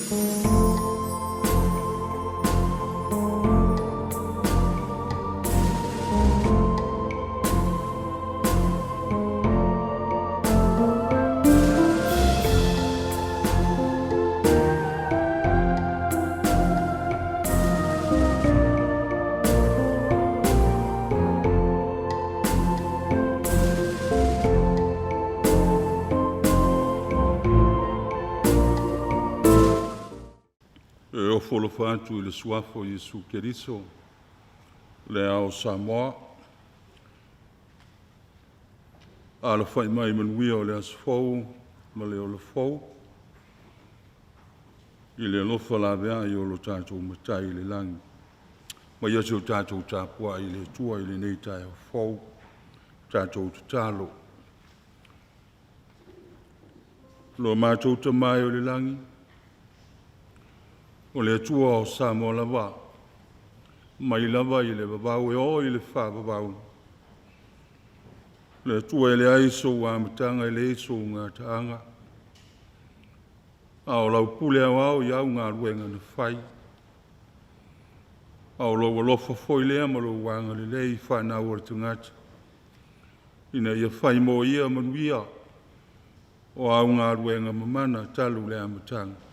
E ofo alofa atu i le Suafa o Iesu Keriso, le Ao o Samoa. Alafai mai manuia o le aso fou ma le ola fou, i le alofa laveai o lo tatou Matai i le lagi. Ma ia si o tatou tapuai i le Atua i lenei taeao fou, tatou tatalo. Lo matou Tama e o le lagi, o le Atua o Samoa lava, mai lava i le vavau e oo i le faavavau, le Atua e leai sou amataga e leai sou gataaga, a o lau pule aoao i au galuega na fai, a o lou alofa foi lea ma lou agalelei i fanau a le tagata, ina ia fai mo ia manuia o au galuega mamana talu le amataga.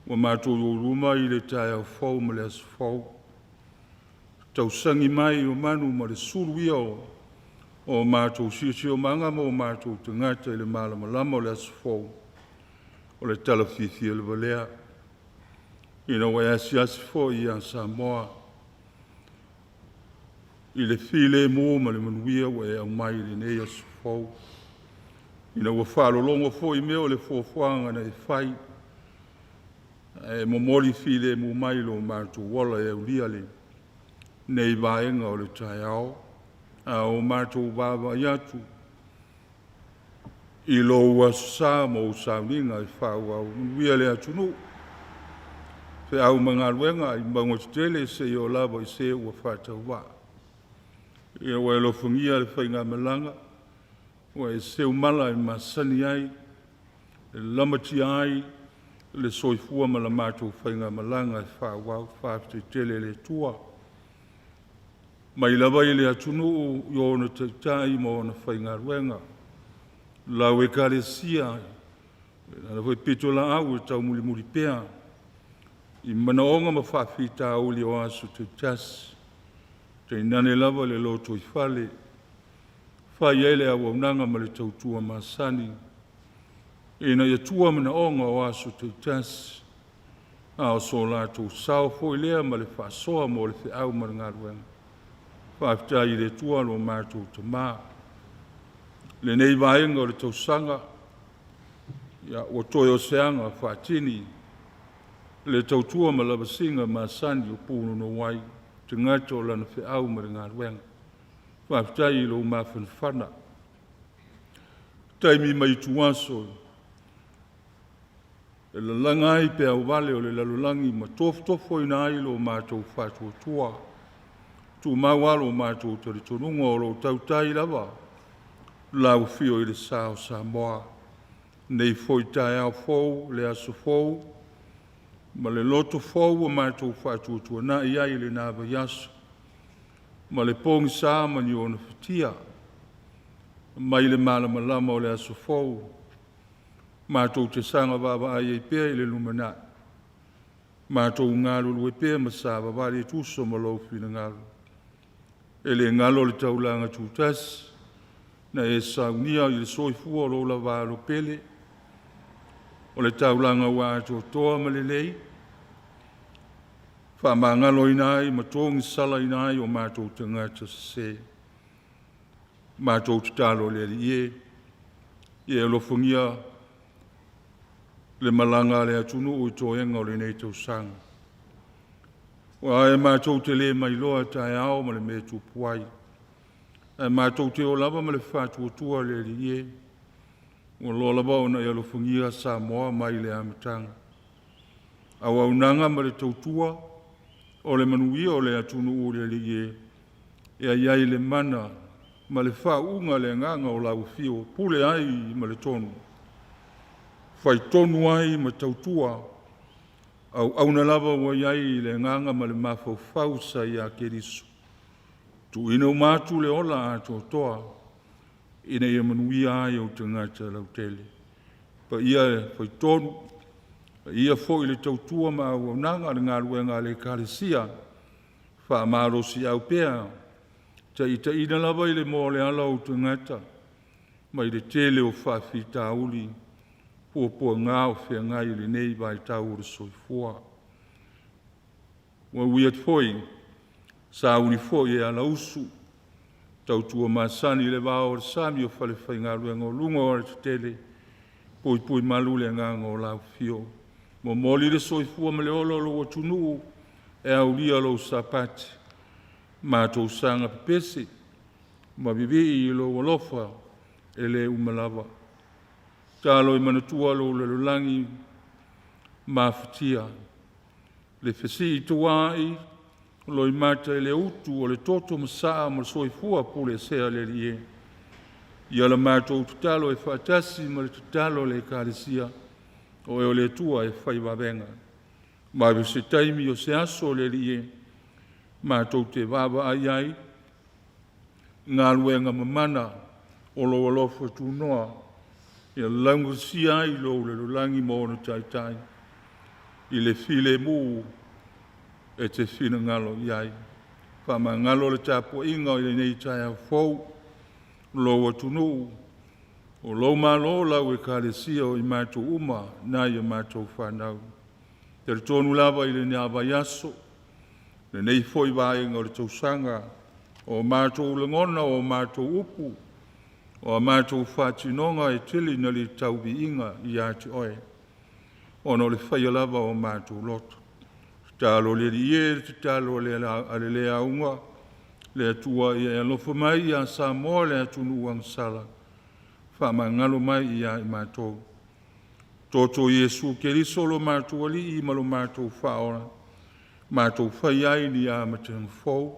Ua matou i luma i le taeao fou ma le aso fou, tausagi mai o manu ma le sulu ia o matou siosiomaga ma o matou tagata i le malamalama o le aso fou, o le tala fiafia lava lea, ina ua e asiasi foi ia Samoa i le filemu ma le manuia ua e aumai i lenei aso fou, ina ua faalologo foi mea o le fuafuaga na e fai, ae momoli filemu mai lo matou ola e aulia lenei vaega o le taeao, a o matou vaavaai atu i lou Aso Sa ma ou sauniga e faaauau. Manuia le atunuu, feau ma galuega i mauga tetele seia oo lava i se ua faatauvaa. Ia ua e alofagia le faigamalaga, ua e seu mala e masani ai, e lamatia ai le soifua ma la matou faigamalaga e faaauau. Faafetai tele i le Atua. Mai lava i le atunuu i ona taitai ma ona faigaluega, lau Ekalesia, lana foi pitolaau e taumulimuli pea i manaoga ma faafitauli o aso taitasi, tainane lava le lotoifale, fai ai le auaunaga ma le tautua masani, ina ia tua manaoga o aso taitasi, a o so latou sao foi lea ma le faasoa mo le feau ma le galuega. Faafetai i le Atua lo matou Tama. Lenei vaega o le tausaga, ia, ua toe o se aga faatini le tautua ma lavasiga masani o punonou ai tagata o lana feau ma le galuega. Faafetai i lou mafanafana. Taimi ma ituaso e lalaga ai peauvale o le lalolagi ma tofotofoina ai lo matou faatuatua. Tumau lava lo matou talitonuga o lo o tautai lava lau afio i le sa o Samoa. Nei foi taeao fou, le aso fou, ma le loto fou ua matou faatuatuanai ai i lena vaiaso, ma le pogisa ma ni ona fatia, mai le malamalama o le aso fou, matou te saga vaavaai ai pea i le lumanai, matou galulue pea ma savavali e tusa ma lou finagalo. E le galo le taulaga tutasi na e saunia i le soifua o lou lava alo pele, o le taulaga ua atoatoa ma lelei, faamagaloina ai ma togisalaina ai o matou tagata sese. Matou tatalo i le Alii e, ia e alofagia le malaga a le atunuu i toega o lenei tausaga. Aua e matou te le mailoa taeao ma le mea e tupu ai, ae matou te o lava ma le faatuatua le Alii e, ua loa lava ona e alofagia Samoa mai le amataga. Auaunaga ma le tautua o le manuia o le atunuu le Alii e, e ai ai le mana ma le faauuga le agaga o lau afio, pule ai ma le tonu, faitonu ai ma tautua. Auauna lava ua i ai i le agaga ma le mafaufau sa ia Keriso, tuuina uma atu le ola atoatoa ina ia manuia ai ou tagata lautele. Paia e faitonu, paia foi i le tautua ma auaunaga a le galuega a le Ekalesia, faamalosiau pea, taitaiina lava i le moa o le ala ou tagata mai le tele o faafitauli puapuaga o feagai i lenei vaitau o le soifua. Ua ui atu foi, sauni foi e alausu, tautua masani i le vao o le sami o falefaigaluega o luga o alatetele, puipui malu le agaga o lau afio. Momoli le soifua ma le ola o lou atunuu e aulia lou Sapati, matou saga pepese ma vivii i lou alofa e le uma lava. Talo e manatua lou lalolagi mafatia, le fesitoai loimata i le utu o le toto masaa ma le soifua puleesea le Alii e. Ia la matou tatalo e faatasi ma le tatalo a le Ekalesia, o oe o le Atua e fai vavega. Ma o se taimi o se aso le Alii e, matou te vaavaai ai galuega mamana o lou alofa tunoa, ia laugatasia ai lou lalolagi ma ona taitai i le filemu e te finagalo i ai. Faamagalo le tapuaiga i lenei taeao fou, lou atunuu, o lou malo, lau Ekalesia, o i matou uma nai a matou fanau. E talitonu lava i lena vaiaso, lenei foi vaega o le tausaga, o matou lagona, o matou upu, o a matou faatinoga e tele ina le tau viiga ia te Oe, ona o le faia lava o matou loto. Tatalo le Alii e, le tatalo a le le auga, le Atua ia e alofa mai ia Samoa le atunuu agasala, faamagalo mai ia i matou. Toto Iesu Keriso lo matou Alii ma lo matou Faaola, matou fai ai ni amataga fou,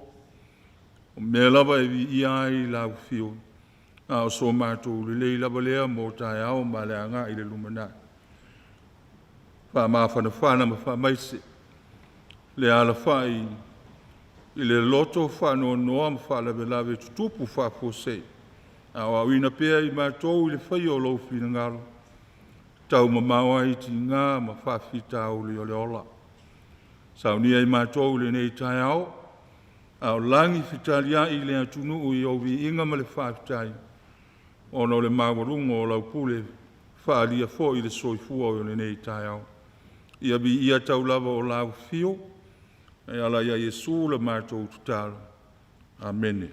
o mea lava e viia ai lau afio, a o so matou lelei lava lea mo taeao ma le agai i le lumanai. Faamafanafana ma faamaise le alafai i le loto faanoanoa ma faalavelave tutupu faafuasei, a o aoina pea i matou i le faia o lou finagalo, taumamao ai tiga ma faafitauli o le ola. Saunia i matou i lenei taeao, a o lagi fetaliai le atunuu i ou viiga ma le faafetai, ona o le maualuga o lau pule faaalia foi i le soifua o lenei taeao. Ia viia tau lava o lau afio, e ala ia Iesu la matou tatalo. Amene.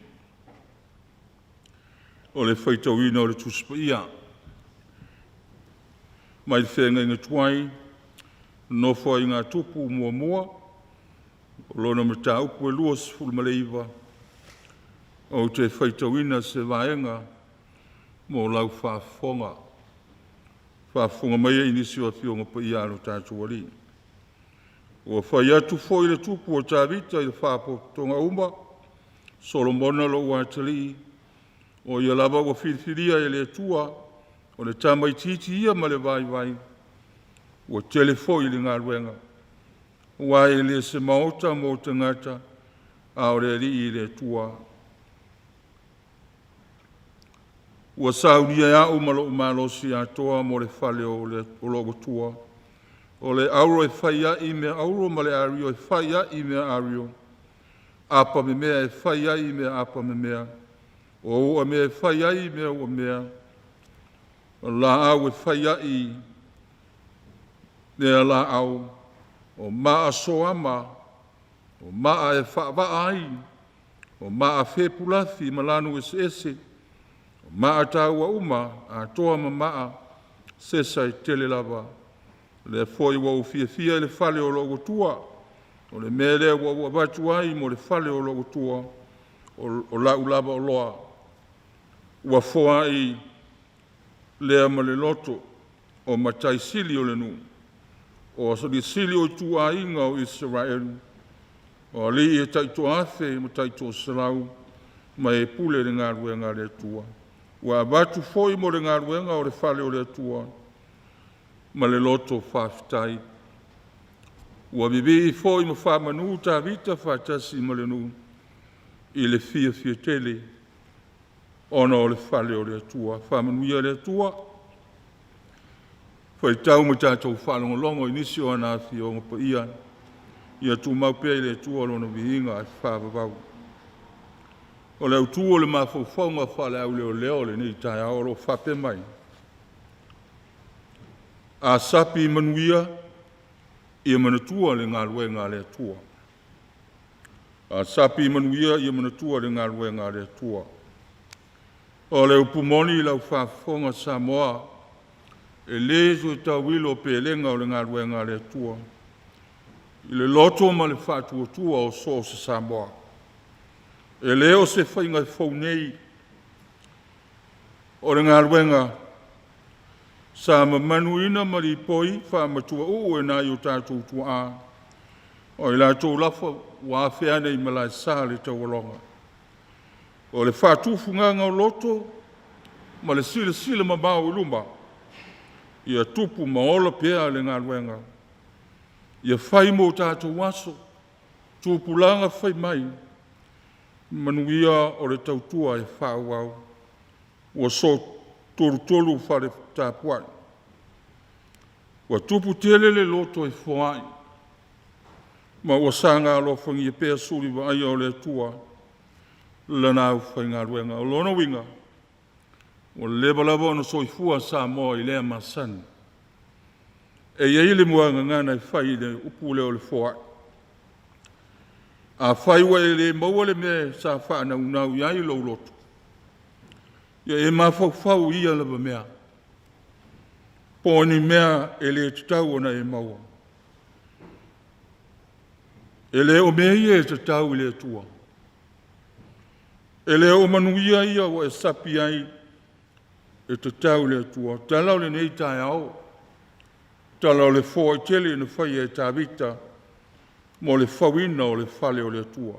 O le faitauina o le Tusi Paia mai le Feagaiga Tuai, Nofoaiga a Tupu Muamua, o lona mataupu e 29, ou te faitauina se vaega mo lau faafofoga. Faafofoga maia i nisi o Afioga Paia a lo tatou Alii. Ua fai atu foi le tupu o Tavita i le faapotopotoga uma, Solomona lou atalii, o ia lava ua filifilia e le Atua, o le tama itiiti ia ma le vaivai, ua tele foi le galuega, aua e le o se maota mo tagata, a o le Alii le Atua. Ua saunia e a'u ma lo'u malosi atoa mo le fale o lou Atua, o le auro e fai ai mea auro ma le ario e fai ai mea ario, apamemea e fai ai mea apamemea, o uamea e fai ai mea uamea, o laau e fai ai mea laau, o maa soama, o maa e faavaa ai, o maa fepulafi ma lanu eseese, o maa taua uma, atoa ma maa sesa e tele lava. O lea foi ua ou fiafia i le fale o lou Atua, o le mea lea ua ou avatu ai mo le fale o lou Atua, o lau lava oloa, ua foai lea ma le loto o matai sili o le nuu, o alii sili o ituaiga o Isaraelu, o alii e taitoafe ma taitoaselau, ma e pule i le galuega a le Atua. Ua avatu foi mo le galuega o le fale o le Atua ma le loto faafetai. Ua vivii foi ma faamanu Tavita faatasi ma le nuu i le fiafia tele ona o le fale o le Atua. Faamanuia le Atua, faitau ma tatou faalogologo i nisi o ana afioga paia, ia tumau pea i le Atua lona viiga e faavavau. O le autu o le mafaufauga faale-auleoleo o lenei taeao o lo o faapea mai, a sapi manuia, ia manatua le galuega a le Atua. A sapi manuia, ia manatua le galuega a le Atua. O le upu moni i lau faafofoga Samoa, e le toe tauilo pelega o le galuega a le Atua i le loto ma le faatuatua o so o se Samoa. E le o se faiga fou nei, o le galuega sa mamanuina ma lipoi faamatuauu e nai o tatou tuaa, o i latou lava ua afe ane i malaesa le taualoga. O le faatufugaga o loto ma le silasila mamao i luma, ia tupu ma ola pea le galuega, ia fai mo tatou aso, tupulaga fai mai, manuia o le tautua e faaauau, ua sootolutolu fale tapuai. Ua tupu tele le loto e foai, ma ua saga alofagia pea suli vaaia o le Atua Lana aufaigaluega. O lona uiga, ua leva lava ona soifua Samoa i lea masani. E i ai le muagagana e fai i le upu lea o le foai. Afai ua e le maua le mea sa faanaunau i ai lou loto, ia e mafaufau i ia lava mea, po o ni mea e le tatau ona e maua. E le o mea ia e tatau i le Atua. E le o manuia ia ua e sapi ai e tatau i le Atua. O tala o lenei taeao, o tala o le foai tele na faia e Tavita mo le fauina o le fale o le Atua.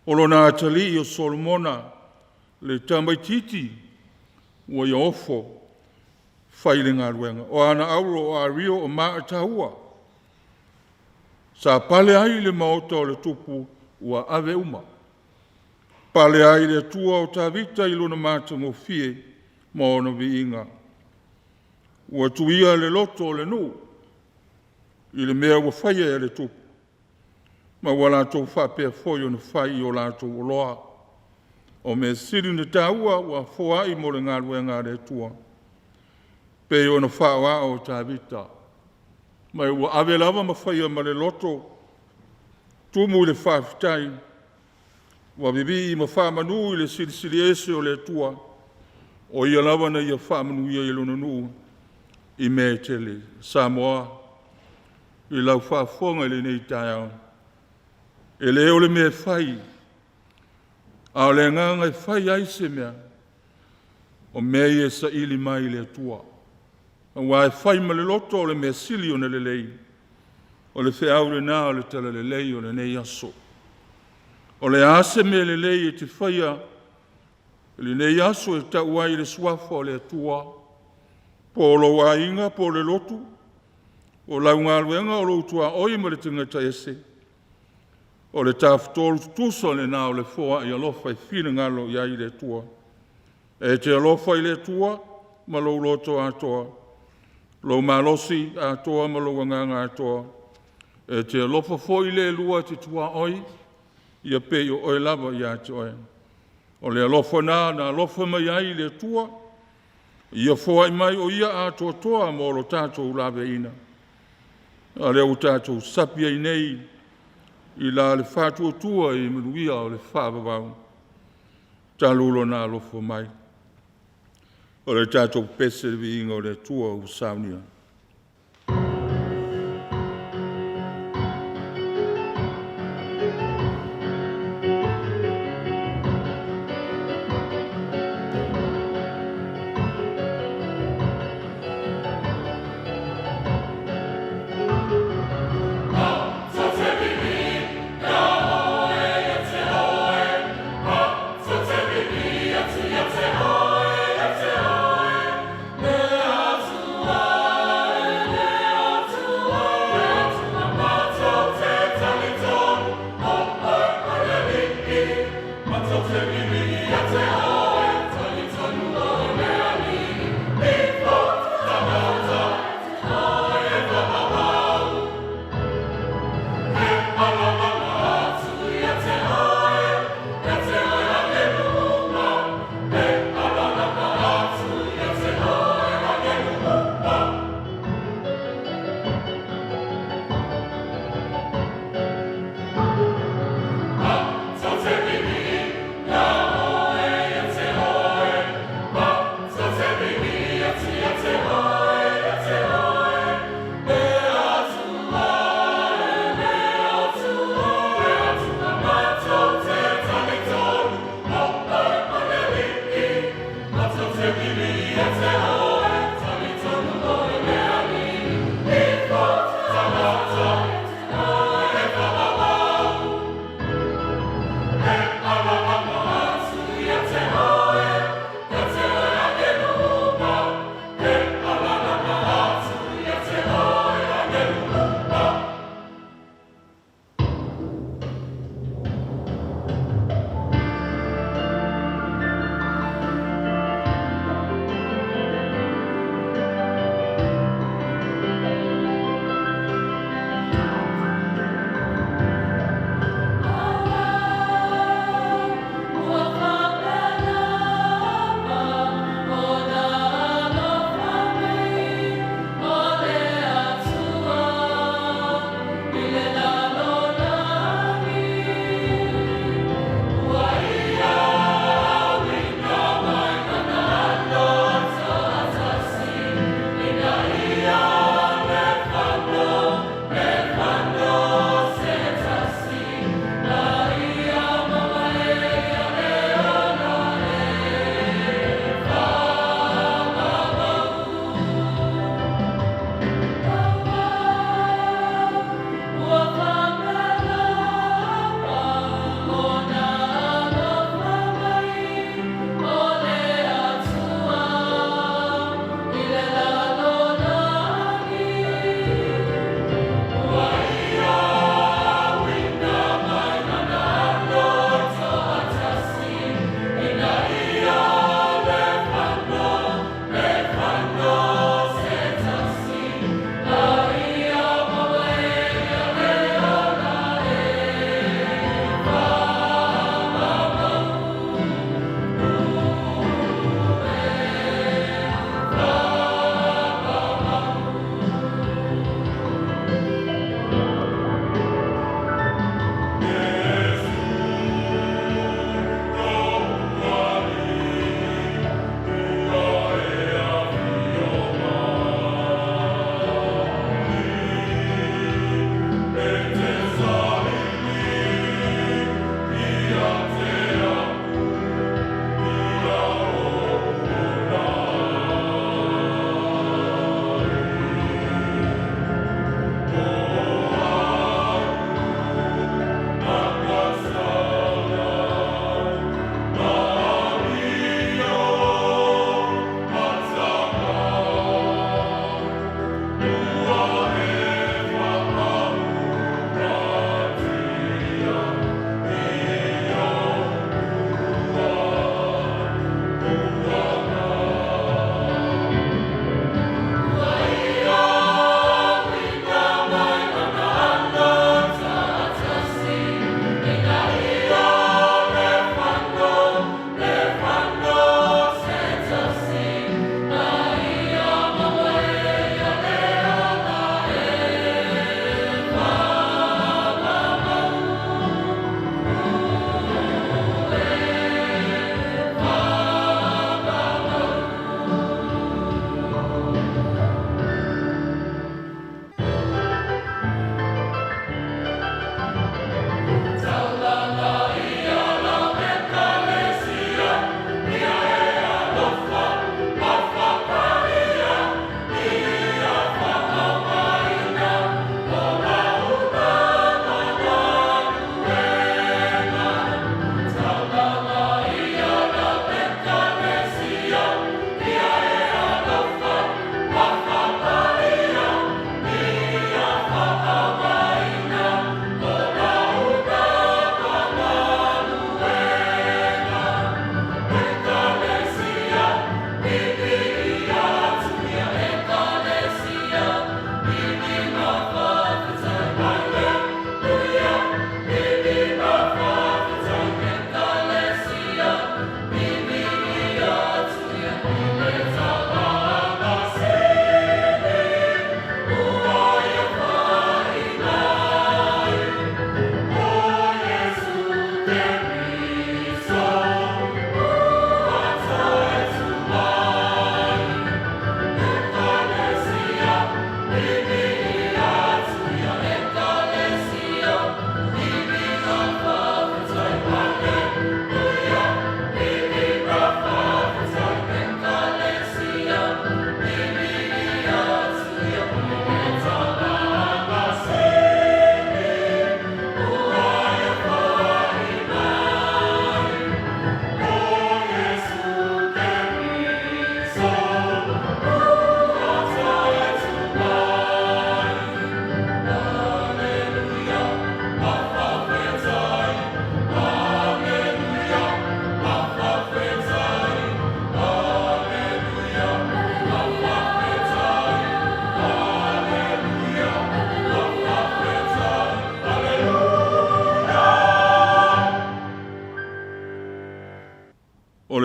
O lona atalii o Solomona le tamaitiiti ua ia ofo fai le galuega. O ana auro, o ario, o maa taua, sa pale ai le maota o le tupu, ua ave uma. Pale ai le Atua o Tavita i lona matagofie ma ona viiga. Ua tuia le loto o le nuu i le mea ua faia e le tupu, ma ua latou faapea foi ona fai i o latou oloa. O mea sili ona taua ua foai mo le galuega a le Atua, pei ona faoao Tavita, ma ua ave lava ma faia ma le loto tumu i le faafetai, ua vivii ma faamanu i le Silisili Ese o le Atua, o Ia lava na ia faamanuia i lona nuu i mea e tele. Samoa, i lau faafofoga i lenei taeao, e le o le mea e fai, a o le agaga e fai ai se mea, o mea ia e saili mai i le Atua, aua e fai ma le loto o le mea sili ona lelei. O le feau lena o le talalelei o lenei aso. O le a se mea lelei e te faia i lenei aso e tau ai le suafa o le Atua, po o lou aiga po o le lotu, o lau galuega o lou tuaoi ma le tagata ese, o le tafatolu tutusa lena o le foai alofa e finagalo i ai le Atua. E te alofa i le Atua ma lou loto atoa, lou malosi atoa ma lou agaga atoa. E te alofa foi i le elua e te tuaoi, ia pei o oe lava ia te oe. O le alofa lena na alofa mai ai le Atua, ia foai mai o Ia atoatoa mo lo tatou laveaiina. A o lea ua tatou sapi ai nei i la le faatuatua i le manuia o le faavavau, talu Lona alofa mai. O le tatou pese i le viiga o le Atua ua saunia.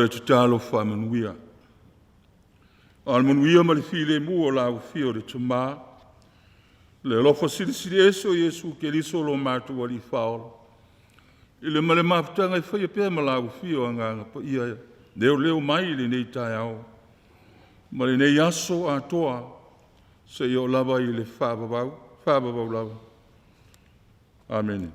le tatalo faamanuia. A o le manuia ma le filemu o lau Afio o le Tama, le alofa silisili ese o Iesu Keriso lo matou Alii Faaola, i le ma le mafutaga e faia pea ma lau Afio Agaga Paia, leoleo mai i lenei taeao ma lenei aso atoa, seia oo lava i le faavavau, faavavau lava. Amene.